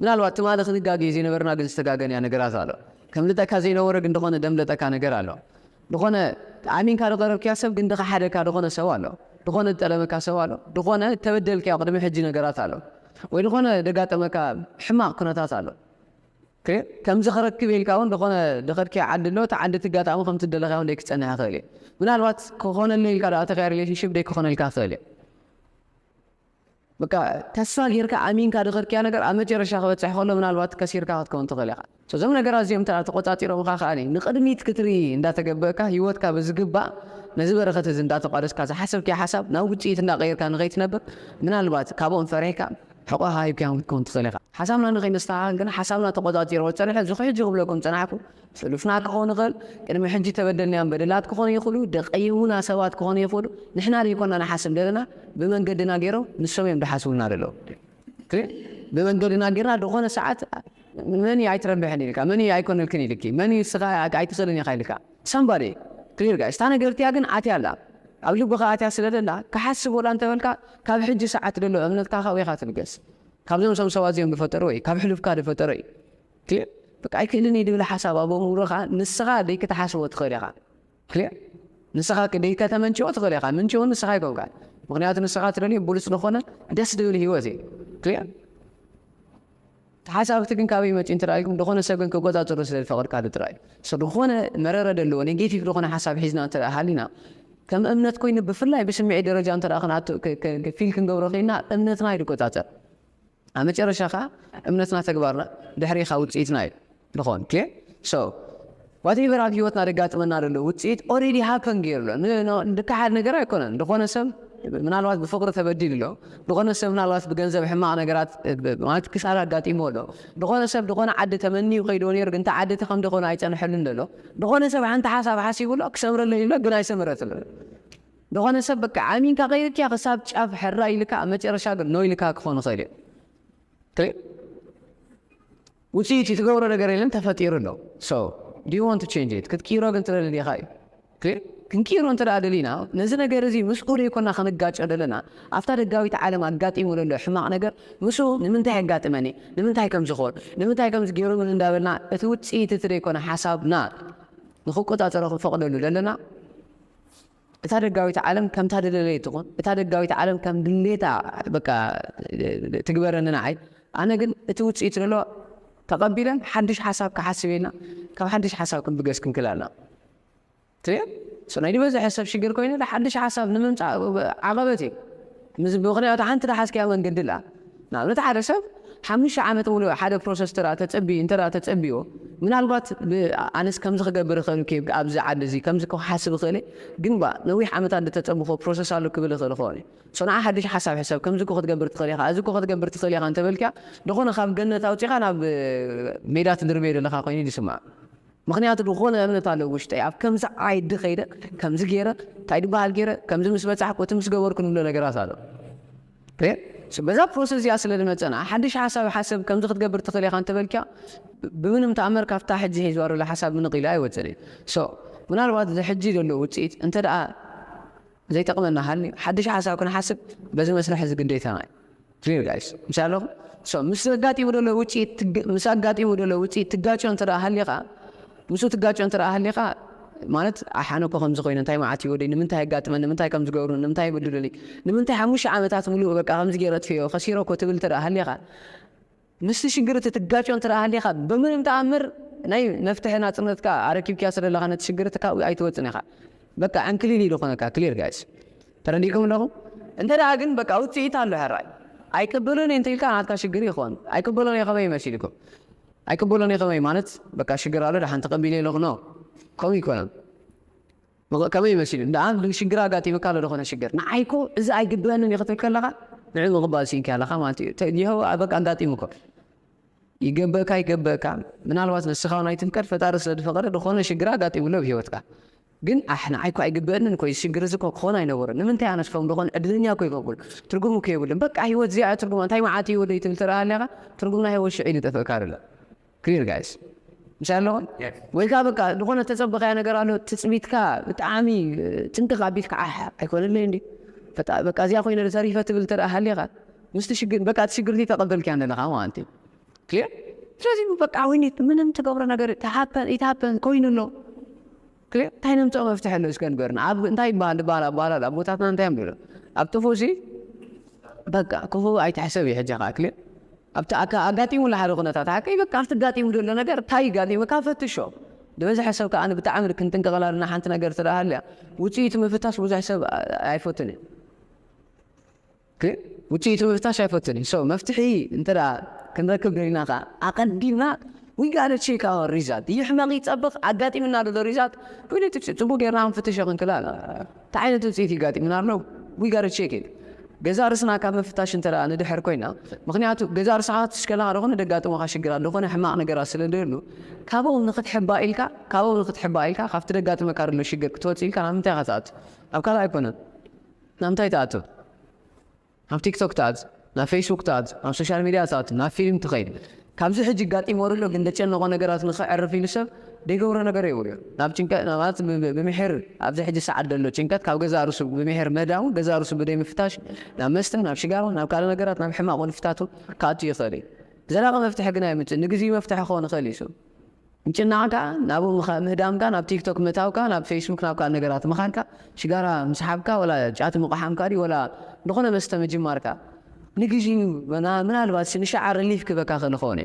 ምናልባት ትማሊ ክንጋገ ዘይነበርና ግን ዝተጋገንያ ነገራት ኣሎ። ከምልጠካ ዘይነበረ ግን ዝኾነ ደምለጠካ ነገር ኣሎ። ዝኾነ ኣሚንካ ዝቐረብክያ ሰብ ግን ዝኸሓደካ ዝኾነ ሰብ ኣሎ። ዝኾነ ዝጠለመካ ሰብ ኣሎ። ዝኾነ ተበደልክያ ቅድሚ ሕጂ ነገራት ኣሎ። ወይ ዝኾነ ደጋጠመካ ሕማቕ ኩነታት ኣሎ። ክሊር? ከምዚ ክረክብ ኢልካ እውን ዝኾነ ዝኸድክያ ዓዲ ኣሎ፣ እቲ ዓዲ እቲ ኣጋጣሚ ከምቲ ደለኻዮ እውን ደይክጸንሕ ይኽእል እዩ። ምናልባት ክኾነለይ ኢልካ ዝኣተኻዮ ሪሌሽንሽፕ ደይክኾነልካ ይኽእል እዩ። በቃ ተስፋ ጌርካ ኣሚንካ ዝኸድክያ ነገር ኣብ መጨረሻ ክበጽሕ ከሎ ምናልባት ከሲርካ ክትከውን ትኽእል ኢኻ። So እዞም ነገራት እዚኦም እንተ ተቆጻጺሮምኻ ከኣ ንቕድሚት ክትርኢ እንዳተገበእካ ህይወትካ ብዝግባእ ነዚ በረኸት እዚ እንዳተቋደስካ ዝሓሰብክያ ሓሳብ ናብ ውጽኢት እንዳቐየርካ ንኸይትነብር ምናልባት ካብኦም ፈሪሕካ ሕቖኻ ሂብካዮም ክትከውን ትኽእል ኢኻ። ሓሳብና ንኸይነስተኻኽል ግን ሓሳብና ተቆጻጺርዎ ዝጸንሐ እዚ ሕጂ ክብለኩም ዝጸናሕኩ ሕሉፍና ክኸውን ይኽእል፣ ቅድሚ ሕጂ ተበደልናዮም በደላት ክኾኑ ይኽእሉ፣ ደቀይሙና ሰባት ክኾኑ ይኽእሉ። ንሕና ዘይኮና ንሓስብ ዘለና፣ ብመንገድና ገይሮም ንሶም እዮም ዝሓስቡልና ዘለዉ። ክሊር? ብመንገድና ጌርና ዝኾነ ሰዓት መን እዩ ኣይትረብሕን ኢልካ፣ መን እዩ ኣይኮነልክን ኢልኪ፣ መን እዩ ንስኻ ኣይትኽእልን ኢኻ ኢልካ። Somebody ክሊር ጋይስ፣ እታ ነገር እቲኣ ግን ኣትያ ኣላ። ኣብ ልብኻ ኣትያ ስለ ዘላ ክሓስብ ወላ እንተበልካ ካብ ሕጂ ሰዓት ዘሎ እምነትካ ካብኡ ኢኻ ትብገስ። ካብዞም ሰም ሰባት እዚኦም ዝፈጠሮ እዩ፣ ካብ ሕሉፍካ ዝፈጠሮ እዩ። ክሊር? በቃ ኣይክእልን እዩ ዝብል ሓሳብ ኣብ ኣእምሮኻ ንስኻ ደይክትሓስቦ ትኽእል ኢኻ። ክሊር? ንስኻ ደይከተመንጭዎ ትኽእል ኢኻ። ምንጭዎ ንስኻ ኣይኮንካን። ምኽንያቱ ንስኻ ትደልዮ ብሉጽ ዝኾነ ደስ ዝብል ህይወት እዩ። ክሊር? ተሓሳብቲ ግን ካበይ መፂኡ እንተ ኢልኩም ዝኾነ ሰብ ግን ክቆፃፀሮ ስለ ዝፈቐድካሉ ጥራይ እዩ። So ዝኾነ መረረ ዘለዎ ኔጌቲቭ ዝኾነ ሓሳብ ሒዝና እንተ ሃሊና ከም እምነት ኮይኑ ብፍላይ ብስምዒት ደረጃ እንተ ፊል ክንገብሮ ኽኢልና እምነትና እዩ ዝቆፃፀር። ኣብ መጨረሻ ከዓ እምነትና ተግባርና ድሕሪኻ ውፅኢትና እዩ ዝኾን። ክሊር? So whatever ኣብ ህይወትና ዘጋጥመና ዘሎ ውፅኢት already ሃፐን ገይሩ ኣሎ። ድከሓድ ነገር ኣይኮነን። ዝኾነ ሰብ ምናልባት ብፍቕሪ ተበዲሉ ኣሎ። ዝኾነ ሰብ ምናልባት ብገንዘብ ሕማቕ ነገራት ማለት ክሳራ ኣጋጢሞ ኣሎ። ዝኾነ ሰብ ዝኾነ ዓዲ ተመንዩ ከይድዎ ነይሩ ግን እቲ ዓዲ እቲ ከም ዝኾነ ኣይፀንሐሉን ዘሎ። ዝኾነ ሰብ ሓንቲ ሓሳብ ሓሲቡ ኣሎ ክሰምረለይ ይብሎ ግን ኣይሰመረትሉን። ዝኾነ ሰብ በቃ ኣሚንካ ከይድክያ ክሳብ ጫፍ ሕራ ኢልካ ኣብ መጨረሻ ግን ኖ ኢልካ ክኾን ይኽእል እዩ። ክሊር? ውፅኢት ትገብሮ ነገር የለን ተፈጢሩ ኣሎ። So do you want to change it? ክትቅይሮ ግን ትደሊ ዲኻ እዩ። ክሊር? ክንቅይሮ እንተ ደኣ ደሊና ነዚ ነገር እዚ ምስኡ ዘይኮና ክንጋጨ ዘለና ኣብታ ደጋዊት ዓለም ኣጋጢሙ ዘሎ ሕማቕ ነገር ምስኡ ንምንታይ ኣጋጥመኒ፣ ንምንታይ ከም ዝኾን፣ ንምንታይ ከም ዝገይሩምን እንዳበልና እቲ ውፅኢት እቲ ዘይኮነ ሓሳብና ንክቆፃፀሮ ክንፈቕደሉ ዘለና እታ ደጋዊት ዓለም ከምታ ደለለይ ትኹን፣ እታ ደጋዊት ዓለም ከም ድሌታ በቃ ትግበረኒ ንዓይ። ኣነ ግን እቲ ውፅኢት ዘሎ ተቐቢለን ሓድሽ ሓሳብ ክሓስብ ኢልና ካብ ሓድሽ ሓሳብ ክንብገስ ክንክል ኣለና። ትሪኦ? So ናይ ዝበዝሐ ሰብ ሽግር ኮይኑ ሓድሽ ሓሳብ ንምምፃእ ዓቐበት እዩ። ምስ ምኽንያቱ ሓንቲ ዝሓዝካያ መንገዲ ኣላ። ንኣብነት ሓደ ሰብ ሓሙሽተ ዓመት ሙሉእ ሓደ ፕሮሰስ ተራ ተፀቢ እንተ ተፀቢዎ ምናልባት ኣነስ ከምዚ ክገብር ይኽእል ኬ ኣብዚ ዓዲ እዚ ከምዚ ክሓስብ ይኽእል ግን ባ ነዊሕ ዓመታት ዝተፀብኾ ፕሮሰስ ኣሎ ክብል ይኽእል ይኸውን። So ንዓ ሓድሽ ሓሳብ ሕሰብ ከምዚ እኮ ክትገብር ትኽእል ኢኻ እዚ እኮ ክትገብር ትኽእል ኢኻ እንተበልካ ዝኾነ ካብ ገነት ኣውፂኻ ናብ ሜዳ ትድርበዮ ዘለኻ ኮይኑ ይስማዕ። ምኽንያቱ ዝኾነ እምነት ኣለዎ ውሽጠይ ኣብ ከምዚ ዓዲ ከይደ ከምዚ ገይረ እንታይ ዝበሃል ገይረ ከምዚ ምስ በፃሕኩ እቲ ምስ ገበርኩ ንብሎ ነገራት ኣሎ። በዛ ፕሮሰስ እዚኣ ስለ ዝመፀና ሓድሽ ሓሳብ ሓሰብ ከምዚ ክትገብር ትኽእል ኢኻ እንተበልኪያ ብምንም ተኣምር ካብታ ሕጂ ሒዝዋ ዘሎ ሓሳብ ምንቕ ኢሉ ኣይወፅእን እዩ። So ምናልባት እዚ ሕጂ ዘሎ ውፅኢት እንተ ደኣ ዘይጠቕመና ሃልዩ ሓድሽ ሓሳብ ክንሓስብ በዚ መስርሕ እዚ ግዴታና እዩ። ክሊር ጋይስ ምስ ኣለኹ ምስ ኣጋጢሙ ዘሎ ውፅኢት ምስ ኣጋጢሙ ዘሎ ውፅኢት ትጋጭዮ እንተ ደኣ ሃሊኻ ምስኡ ትጋጭዮ እንተ ደኣ ሃሊኻ ማለት ኣሓነ እኮ ከምዚ ኮይነ እንታይ መዓት ይወደይ ንምንታይ የጋጥመኒ ንምንታይ ከም ዝገብሩ ንምንታይ ይብድሉኒ ንምንታይ ሓሙሽተ ዓመታት ሙሉእ በቃ ከምዚ ገይረ ኣጥፍዮ ከሲረ እኮ ትብል እንተ ደኣ ሃሊኻ ምስቲ ሽግር እቲ ትጋጭዮ እንተ ደኣ ሃሊኻ ብምንም ተኣምር ናይ መፍትሒ ናፅነትካ ኣረኪብክያ ስለ ዘለኻ ነቲ ሽግር እቲ ካብኡ ኣይትወፅን ኢኻ። በቃ ዕንክሊል እዩ ዝኾነካ ክሊር ጋይስ ተረዲእኩም ኣለኹም። እንተ ደኣ ግን በቃ ውፅኢት ኣሎ ሕራይ ኣይቅበሎን እየ እንተኢልካ ናትካ ሽግር ይኾን ኣይቅበሎን እየ ከመይ መሲልኩም ኣይቅበሎን እየ ከመይ ማለት በቃ ሽግር ኣሎ ደሓን ተቐቢለ ኣለኹ ኖ ከምኡ ይኮነን። ከመይ መሲሉ ደኣ ሽግር ኣጋጢሙካ ኣሎ ዝኾነ ሽግር ንዓይኮ እዚ ኣይግበአንን እዩ ክትብል ከለኻ ንዕ ምቕባል ሲኢንካ ኣለኻ ማለት እዩ። ይኸው በቃ ኣጋጢሙኮ ይገበእካ ይገበእካ ምናልባት ንስኻ እውን ኣይትፍቀድ ፈጣሪ ስለ ዝፈቐደ ዝኾነ ሽግር ኣጋጢሙሎ ኣብ ህይወትካ ግን ኣሕ ንዓይ እኮ ኣይግበአንን እኮ እዚ ሽግር እዚ እኮ ክኾን ኣይነበሮን ንምንታይ ኣነስ ከም ዝኾን ዕድለኛ እኮ ይኮንኩን ትርጉም እኮ የብሉን በቃ ህይወት እዚኣ ትርጉማ እንታይ መዓት እዩ ወደይ ትብል ትረኣ ኣለኻ ትርጉም ናይ ህይወት ሽዑ ኢሉ ጠፍእካ ኣሎ ክሊር ጋይስ ምሽ ኣለኹም ወይ ከዓ በቃ ዝኾነ ተፀበኻያ ነገር ኣሎ ትፅቢትካ ብጣዕሚ ጥንቅቕ ኣቢልካ ዓሕ ኣይኮነለይ እንዲ በቃ እዚኣ ኮይነ ተሪፈ ትብል ትረኣ ሃሊኻ ምስቲ ሽግር በቃ እቲ ሽግርቲ ተቐበልክያ ኣለኻ ማለት እዩ ክሊር። ስለዚ በቃ ወይኔ ምንም ትገብሮ ነገር ተሃፐን ኢትሃፐን ኮይኑ ኣሎ። ክሊር። እንታይ ነምፅኦ መፍትሒ ኣሎ እስከ ንገርና። ኣብ እንታይ ይበሃል ዝበሃል ኣባላል ኣቦታትና እንታይ እዮም ዝብሉ? ኣብ ጥፉ ሲ በቃ ክፉ ኣይትሕሰብ እዩ። ሕጂ ከዓ ክሊር ኣብቲ ኣካ- ኣጋጢሙላ ሓደ ኩነታት ሓቀይ በቃ ኣብቲ ጋጢሙ ዘሎ ነገር እንታይ ይጋጢሙካ ፈትሾ። ዝበዝሐ ሰብ ከዓ ብጣዕሚ ክንጥንቀቐላ ኣለና። ሓንቲ ነገር ትረኣ ሃልያ ውፅኢቱ ምፍታሽ ብዙሕ ሰብ ኣይፈቱን እዩ። ግን ውፅኢቱ ምፍታሽ ኣይፈቱን እዩ። So መፍትሒ እንተ ደኣ ክንረክብ ደሊና ከዓ ኣቐዲምና we gotta check our result። ይሕመቕ ይፀብቕ ኣጋጢምና ዘሎ result ወይ ነቲ ጽ- ጽቡቅ ጌርና ክንፍትሾ ክንክእል ኣለና። እንታይ ዓይነት ውፅኢት ይጋጢምና ኣሎ? We gotta check it። ገዛ ርስና ካብ ምፍታሽ እንተ ደኣ ንድሕር ኮይና፣ ምክንያቱ ገዛ ርስኻ ክትሽከላ ዝኾነ ደጋጥሞኻ ሽግራት ዝኾነ ሕማቕ ነገራት ስለ ደሉ ካብኦም ንክትሕባ ኢልካ ካብኦም ንክትሕባ ኢልካ ካብቲ ደጋጥመካ ዘሎ ሽግር ክትወፅእ ኢልካ ናብ ምንታይ ኢኻ ትኣቱ? ኣብ ካልእ ኣይኮነን። ናብ ምንታይ ትኣቱ? ናብ ቲክቶክ ትኣቱ፣ ናብ ፌስቡክ ትኣቱ፣ ናብ ሶሻል ሚድያ ትኣቱ፣ ናብ ፊልም ትኸይድ። ካብዚ ሕጂ ጋጢሞ ዘሎ ግን ደጨነቆ ነገራት ንኸዕርፍ ኢሉ ሰብ ደይገብሮ ነገር የብሉ። ናብ ጭንቀት ማለት ብ- ብ- ብምሕር ኣብዚ ሕጂ ሰዓት ዘሎ ጭንቀት ካብ ገዛ ርሱ ብምሕር ምህዳሙ ገዛ ርሱ ብደይ ምፍታሽ ናብ መስተ ናብ ሽጋራ ናብ ካልእ ነገራት ናብ ሕማቕ ወልፍታት እውን ክኣቱ ይኽእል እዩ። ዘላቂ መፍትሒ ግን ኣይምፅእ ንግዜ መፍትሒ ክኸውን ይኽእል እዩ። ምጭናቕካ ናብኡ ምኻ- ምህዳምካ ናብ ቲክቶክ ምእታውካ ናብ ፌስቡክ ናብ ካልእ ነገራት ምኻድካ ሽጋራ ምስሓብካ ወላ ጫት ምቕሓምካ ድዩ ወላ ዝኾነ መስተ ምጅማርካ ንግዜኡ ምና- ምናልባት ንሻዓ ሪሊፍ ክበካ ክእል ኾነ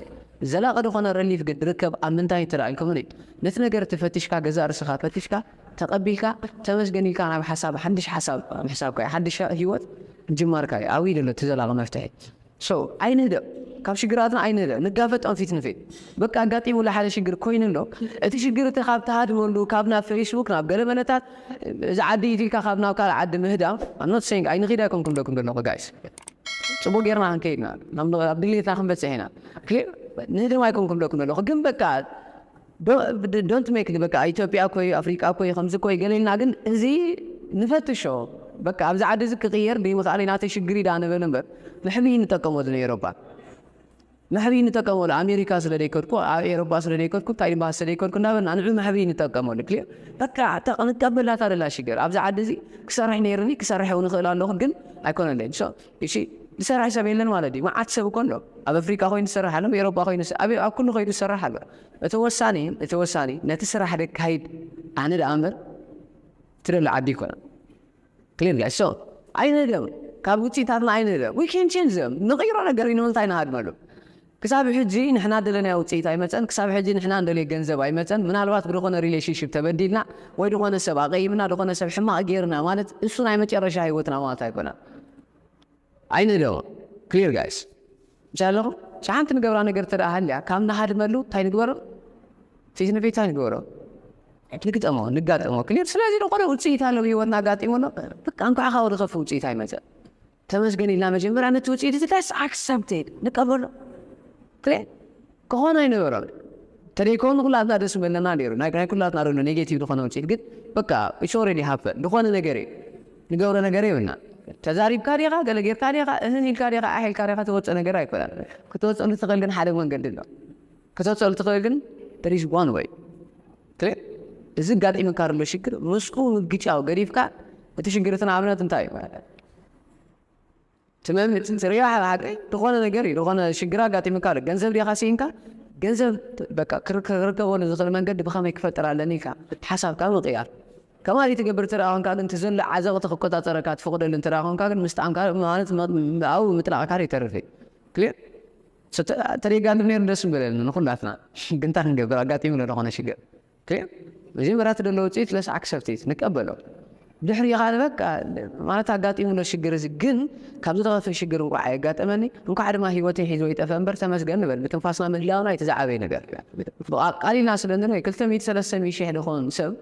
ዘላቂ ዝኾነ ሪሊፍ ግን ድርከብ ኣብ ምንታይ እንተ ኢልኩም ነቲ ነገር ተፈቲሽካ ገዛ ርስኻ ፈቲሽካ ተቐቢልካ ተመስገን ኢልካ ናብ ሓሳብ ሓድሽ ሓሳብ ምሕሳብካ ሓድሽ ህይወት ምጅማርካ እዩ ኣብይ ደሎ እቲ ዘላቂ መፍትሒ so ኣይንህደእ ካብ ሽግራትና ኣይንህደእ ንጋፈጦም ፊት ንፊት በቃ ኣጋጢሙላ ሓደ ሽግር ኮይኑ ኣሎ እቲ ሽግር እቲ ካብ ትሃድመሉ ካብ ናብ ፌስቡክ ናብ ገለመለታት እዚ ዓዲ ኢትልካ ካብ ናብ ካልእ ዓዲ ምህዳም I'm not saying ኣይንኺድ ኣይኮንኩም ደኩም ዘለኹ guys ጽቡቅ ጌርና ክንከይድና ናብ ድሌትና ክንበፅሕ ኢና clear ንህደም ኣይኮንኩም ደኩም ዘለኹ ግን በቃ don't make በቃ ኢትዮጵያ ኮይ ኣፍሪቃ ኮይ ከምዚ ኮይ ገለ ኢልና ግን እዚ ንፈትሾ በቃ ኣብዚ ዓዲ እዚ ክቅየር ደይምኽኣለይ ናተይ ሽግር እዩ ደኣ ንበል እምበር መሕብኢ ንጠቀመሉ ንኤሮፓ መሕብኢ ንጠቀመሉ ኣሜሪካ ስለ ደይከድኩ ኣብ ኤሮፓ ስለ ደይከድኩ እንታይ ድበሃል ስለ ደይከድኩ እንዳበልና ንዑ መሕብኢ ንጠቀመሉ clear በቃ ንቀበላታ ደላ ሽግር ኣብዚ ዓዲ እዚ ክሰርሕ ነይርኒ ክሰርሕ እውን እኽእል ኣለኹ ግን ኣይኮነለይን እሺ ዝሰርሕ ሰብ የለን ማለት እዩ መዓት ሰብ እኮ ኣሎ ኣብ ኣፍሪካ ኮይኑ ዝሰርሕ ኣሎ ኤሮፓ ኮይኑ ኣብ ኩሉ ከይዱ ዝሰርሕ ኣሎ እቲ ወሳኒ እቲ ወሳኒ ነቲ ስራሕ ደካይድ ኣነ ደኣ እምበር ትደሎ ዓዲ ይኮነ clear guys so ኣይንህደም ካብ ውፅኢታትና ኣይንህደም we can change them ንቕይሮ ነገር እዩ ንምንታይ ንሃድመሉ ክሳብ ሕጂ ንሕና ደለናዮ ውፅኢት ኣይመፀን ክሳብ ሕጂ ንሕና እንደልዮ ገንዘብ ኣይመፀን ምናልባት ብዝኾነ relationship ተበዲልና ወይ ዝኾነ ሰብ ኣቐይምና ዝኾነ ሰብ ሕማቕ ገይርና ማለት እሱ ናይ መጨረሻ ህይወትና ማለት ኣይኮነን ኣይንህደሞ clear guys ምስ ኣለኹ ሓንቲ ንገብራ ነገር ተደኣ ሃልያ ካብ ንሃድመሉ እንታይ ንግበሮ ፊት ንፊት እንታይ ንግበሮ ንግጠሞ ንጋጠሞ clear ስለዚ ዝኾነ ውፅኢት ኣሎ ብህይወትና ኣጋጢሙ ኣሎ በቃ እንኳዕ ካብ ዝኸፍ ውፅኢት ኣይመፀን ተመስገን ኢልና መጀመርያ ነቲ ውፅኢት እዚ that's accepted ንቀበሎ clear ክኾን ኣይነበሮን ተደይኮን ኩላትና ደስ በለና ነይሩ ናይ ናይ ኩላትና ዶ negative ዝኾነ ውፅኢት ግን በቃ it's already happen ዝኾነ ነገር እዩ ንገብሮ ነገር የብልና ተዛሪብካ ዲኻ ገለ ጌርካ ዲኻ እህን ኢልካ ዲኻ ኣሕ ኢልካ ዲኻ ተወፀ ነገር ኣይኮነን ክትወፀሉ ትኽእል ግን ሓደ መንገዲ ኣሎ ክትወፀሉ ትኽእል ግን there is one way clear እዚ ጋጢምካ ዘሎ ሽግር ምስኡ ምግጫው ገዲፍካ እቲ ሽግር እቲ ንኣብነት እንታይ እዩ ትመምት ትሪኦ ሓቂ ዝኾነ ነገር እዩ ዝኾነ ሽግር ኣጋጢምካ ኣሎ ገንዘብ ዲኻ ስኢንካ ገንዘብ በቃ ክርከበሉ ዝኽእል መንገዲ ብኸመይ ክፈጥር ኣለኒ ኢልካ ሓሳብካ ምቕያር ከማሊ ትገብር ትረኣ ኮንካ ግን ትዘሎ ዓዘቕቲ ክቆፃፀረካ ትፈቕደሉ እንተ ኮንካ ግን ምስጣምካ ማለት ኣብኡ ምጥላቕካ ይተርፍ እዩ clear ተደጋግም ነይሩ ደስ ምበለኒ ንኩላትና ግንታ ክንገብር ኣጋጢሙ ዝኾነ ሽግር መጀመርያ እቲ ደሎ ውፅኢት let's accept it ንቀበሎ ድሕሪ ኻል በቃ ማለት ኣጋጢሙ ሎ ሽግር እዚ ግን ካብ ዝተኸፍእ ሽግር እንኳ ኣየጋጠመኒ እንኳዕ ድማ ህይወተይ ሒዞ ይጠፈ እምበር ተመስገን ንበል ብትንፋስና ምህላውና እቲ ዝዓበየ ነገር ቃሊልና ስለ ንርኢ ክልተ ሚእቲ ሰለስተ ሚእቲ ሺሕ ዝኾን ሰብ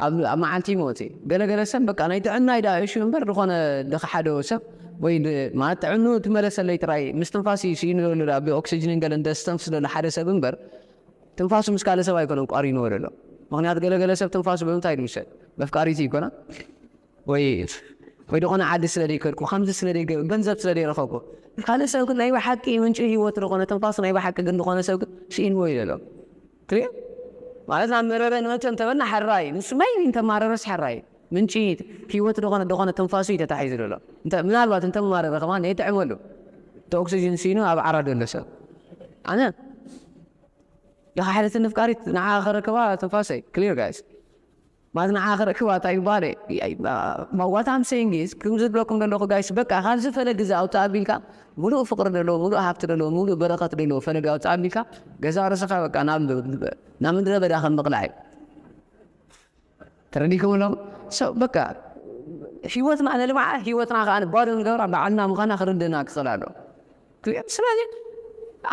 ኣብ ኣብ መዓልቲ ይሞት እዩ ገለገለ ሰብ በቃ ናይ ጥዕና ይዳ እሹ እምበር ዝኾነ ድኻ ሓደ ሰብ ወይ ማለት ጥዕኑ ትመለሰለይ ጥራይ ምስትንፋስ እዩ ስኢኑ ዘሎ ብኦክሲጅንን ገለን ደስተንፍስ ዘሎ ሓደ ሰብ እምበር ትንፋሱ ምስ ካልእ ሰብ ኣይኮነን ቋሪንዎ ዘሎ ምክንያቱ ገለገለ ሰብ ትንፋሱ ብምንታይ ድውሰድ መፍቃሪቲ ይኮና ወይ ወይ ዝኾነ ዓዲ ስለ ዘይከድኩ ከምዚ ስለ ዘይገ- ገንዘብ ስለ ዘይረኸብኩ ካልእ ሰብ ግን ናይ ብሓቂ ምንጪ ህይወት ዝኾነ ትንፋሱ ናይ ብሓቂ ግን ዝኾነ ሰብ ግን ስኢንዎ እዩ ዘሎ ክልእ ማለት ናብ መረረ ንመተ እንተበልና ሓራይ ንሱ ማይ እንተማረረስ ሓራይ ምንጪ ህይወት ዝኾነ ዝኾነ ትንፋሱ እዩ ተታሒዙ ዘሎ እንተ ምናልባት እንተማረረ ከማን የጥዕመሉ እቲ ኦክሲጅን ስኢኑ ኣብ ዓራት ዘሎ ሰብ ኣነ ድኻ ሓለትን ፍቃሪት ንዓ ከረክባ ትንፋሰይ clear guys ማለት ንዓ ከረክባ እንታይ ይባለ what I'm saying is ክም ዝብለኩም ዘለኹ guys በቃ ካብዚ ፈለግ እዚ ኣውፅእ ኣቢልካ ሙሉእ ፍቅሪ ዘለዎ ሙሉእ ሃብቲ ዘለዎ ሙሉእ በረኸት ዘለዎ ፈለግ ኣውፅእ ኣቢልካ ገዛ ርእስኻ በቃ ናብ ናብ ምድረ በዳ ከም ምቕላዕ እዩ ተረዲኩም ኣለኹም so በቃ ህይወትና ነልማዓ ህይወትና ከዓ ባዶ ንገብራ ባዕልና ምዃና ክርድና ክኽእል ኣለዎ ስለዚ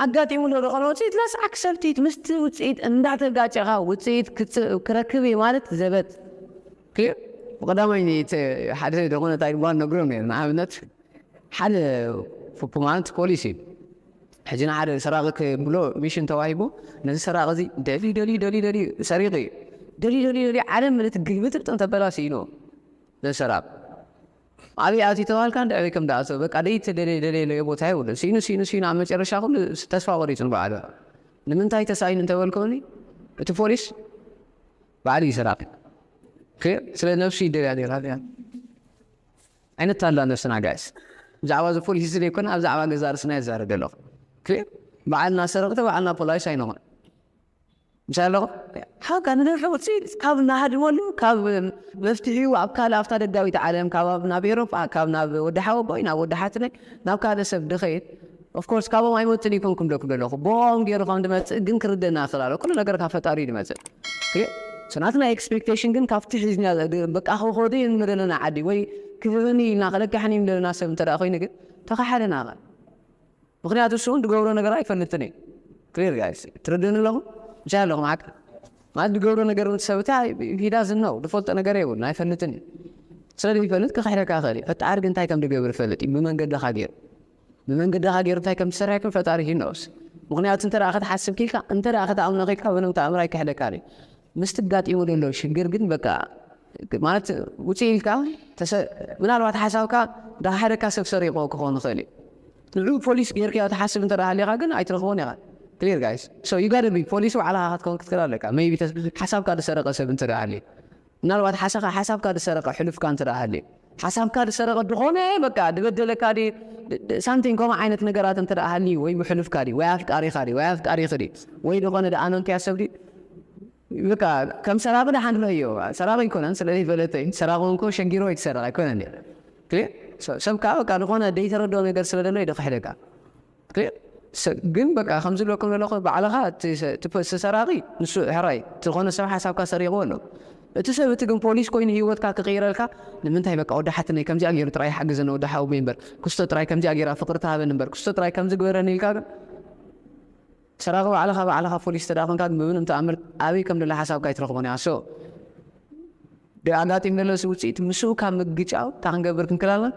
ኣጋጢሙ ዶ ዝኾነ ውፅኢት let's accept it ምስቲ ውፅኢት እንዳተጋጨኻ ውፅኢት ክረክብ እየ ማለት ዘበት ብቀዳማይ ሓደ ዝኾነ እንታይ ድባል ነግሮም እየ ንኣብነት ሓደ ማለት ፖሊስ እዩ ሕጂ ንሓደ ሰራቂ ክብሎ ሚሽን ተዋሂቡ ነዚ ሰራቂ እዚ ደሊ ደሊ ደሊ ደሊ ሰሪቂ እዩ ደሊ ደሊ ደሊ ዓለም ምልት ግልብጥጥ እንተበላስ እዩ ነዚ ሰራቂ ኣበይ ኣትዩ ተባልካ እንደ ኣበይ ከም ደኣሰ በቃ ደይ ተደለየ ደለየ ለዮ ቦታ ይብሉ ሲኑ ሲኑ ሲኑ ኣብ መጨረሻ ኩሉ ተስፋ ቆሪጹ ንባዕሉ ንምንታይ ተሳኢኑ እንተበልከኒ እቲ ፖሊስ ባዕሉ እዩ ሰራቂ ስለ ነብሱ ይደልያ ነራ ዓይነት ኣላ ነብስና ጋይስ ብዛዕባ እዚ ፖሊስ እዚ ዘይኮነ ኣብ ዛዕባ ገዛ ርስና ይዛረብ ኣለኹ በዓልና ሰረቅቲ በዓልና ፖላይስ ኣይንኾን ምስ ኣለኹ ሓቃ ንደርሒ ውፅኢት ካብ ናሃድመሉ ካብ መፍትሒኡ ኣብ ካልእ ኣብታ ደጋዊት ዓለም ካብ ናብ ኤሮጳ ካብ ናብ ወዲ ሓወቦይ ናብ ወዲ ሓትነይ ናብ ካልእ ሰብ ድኸይድ ኦፍኮርስ ካብኦም ኣይመፅን ይኮንኩም ደኩ ዘለኹ ብኦም ገይሩ ከም ድመፅእ ግን ክርደና ክላሎ ኩሉ ነገር ካብ ፈጣሪ ድመፅእ ናትና ኤክስፔክቴሽን ግን ካብቲ ሒዝና በቃ ከኸዱ እዮም ዘለና ዓዲ ወይ ክህብኒ ኢልና ከለካሕኒ እዮም ዘለና ሰብ እንተ ኮይኑ ግን ተኻሓደና ቐ ምክንያቱ እሱ እውን ድገብሮ ነገር ኣይፈልጥን እዩ ክሊር ጋይስ ትርድን ኣለኹም ምሻ ኣለኹም ዓቅ ማለት ድገብሮ ነገር ሰብታ ሂዳ ዝነው ድፈልጦ ነገር የብሉን ኣይፈልጥን እዩ ስለ ዘይፈልጥ ክክሕደካ ክእል እዩ ፈጣሪ ግን እንታይ ከም ድገብር ይፈልጥ እዩ ብመንገድኻ ገይሩ ብመንገድኻ ገይሩ እንታይ ከም ዝሰርሐ ግን ፈጣሪ ሂኖስ ምክንያቱ እንተ ክትሓስብ ኪልካ እንተ ክትኣምኖ ኪልካ ምንም ተኣምር ኣይክሕደካን እዩ ምስቲ ጋጢሙ ዘሎ ሽግር ግን በቃ ማለት ውፅእ ኢልካ ምናልባት ሓሳብካ ዳሓደካ ሰብ ሰሪቆ ክኾን ይኽእል እዩ ንዑ ፖሊስ ጌርካዮ ትሓስብ እንተ ሃሊኻ ግን ኣይትረኽቦን ኢኻ ክሊር ጋይስ so you gotta be ፖሊስ ባዕልኻ ክትከውን ክትክእል ኣለካ maybe ሓሳብካ ዝሰረቀ ሰብ እንተ ሃልዩ ምናልባት ሓሳካ ሓሳብካ ዝሰረቀ ሕሉፍካ እንተ ሃልዩ ሓሳብካ ዝሰረቀ ዝኾነ በቃ ዝበደለካ ዲ ሳምቲንግ ከምኡ ዓይነት ነገራት እንተ ሃልዩ ወይ ብሕሉፍካ ዲ ወይ ኣፍቃሪኻ ዲ ወይ ኣፍቃሪኺ ዲ ወይ ዝኾነ ደኣ ኣመንትያ ሰብ ዲ በቃ ከም ሰራቂ ደሓን ዶ እዮ ሰራቂ ኣይኮነን ስለ ዘይፈለጠ እዩ ሰራቂ እንኮ ሸጊሮ ኣይትሰርቅ ኣይኮነን ሰብ ከዓ በቃ ዝኾነ ደይተረድኦ ነገር ስለ ዘሎ እዩ ክሕደካ ግን በቃ ከም ዝብለኩም ዘለኹ ባዕልኻ እቲ ሰራቂ ንሱ ሕራይ ዝኾነ ሰብ ሓሳብካ ሰሪቕዎ ኣሎ እቲ ሰብ እቲ ግን ፖሊስ ኮይኑ ህይወትካ ክቕይረልካ ንምንታይ በቃ ወዲ ሓትነይ ከምዚኣ ገይሩ ጥራይ ሓግዘኒ ወዲ ሓውቦይ እምበር ክስቶ ጥራይ ከምዚኣ ገይራ ፍቅሪ ትሃበኒ እምበር ክስቶ ጥራይ ከምዚ ግበረኒ ኢልካ ግን ሰራቂ ባዕልኻ ባዕልኻ ፖሊስ ተደኣ ኮንካ ግን ብምንም ተኣምር ኣበይ ከም ደሎ ሓሳብካ ኣይትረኽቦን እያ so ኣጋጢም ዘሎ እዚ ውፅኢት ምስኡ ካብ ምግጫው እንታይ ክንገብር ክንክላልና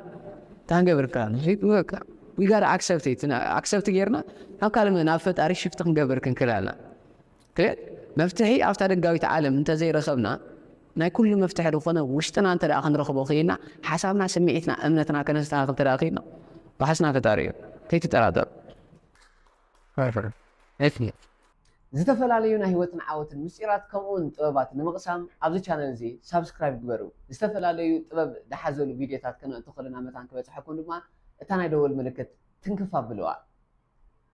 እንታይ ክንገብር ክንክላልና we gotta accept it accept ጌርና ናብ ካልእ ናብ ፈጣሪ ሽፍት ክንገብር ክንክላልና መፍትሒ ኣብታ ደጋዊት ዓለም እንተዘይረኸብና ናይ ኩሉ መፍትሒ ዝኾነ ውሽጥና እንተ ክንረኽቦ ክኢልና ሓሳብና ስምዒትና እምነትና ከነስተኻኽል እንተ ክኢልና ባሓስና ፈጣሪ እዩ ከይትጠራጠሩ ዝተፈላለዩ ናይ ህይወትን ዓወትን ምስጢራት ከምኡውን ጥበባት ንምቕሳም ኣብዚ ቻነል እዚ ሳብስክራይብ ግበሩ። ዝተፈላለዩ ጥበብ ዝሓዘሉ ቪድዮታት ከነእቱ ከለና መታን ክበፅሐኩም ድማ እታ ናይ ደወል ምልክት ትንክፍ ኣብልዋ።